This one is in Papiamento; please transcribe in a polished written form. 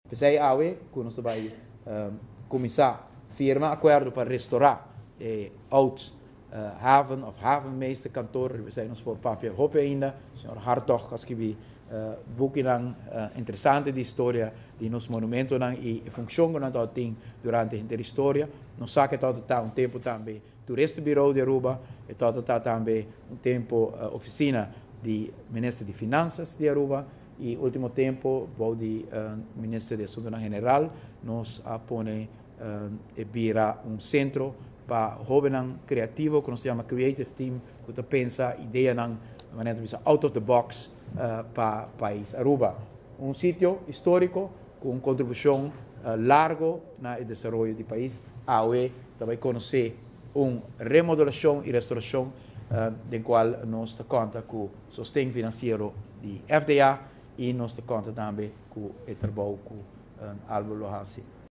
P'esey awe cu nos bay cuminsa firma acuerdo pa restaura e oud haven of havenmeesterkantoor. P'esey nos por papia hopi ainda. Señor Hartog a skirbi bukinan interesante di historia di nos monumentonan y e funcion cu nan tin durante e historia. Nos sa cu ta un tempo tambe Toeristenbureau di Aruba y ta tambe un tempo oficina di Minister di Finanzas di Aruba y ultimo tempo di Minister di Asunto General nos a pone bira un centro pa hobennan creativo cu nos yama Creative Team, cu ta pensa ideanan manera bisa out of the box pa pais Aruba. Un sitio historico cu un contribucion largo na desaroyo di pais. Awe tambe conoce un remodelacion y restauracion den cual nos ta conta cu sosten financiero di FDA y nos ta conta tambe cu e trabou cu Albo lo haci.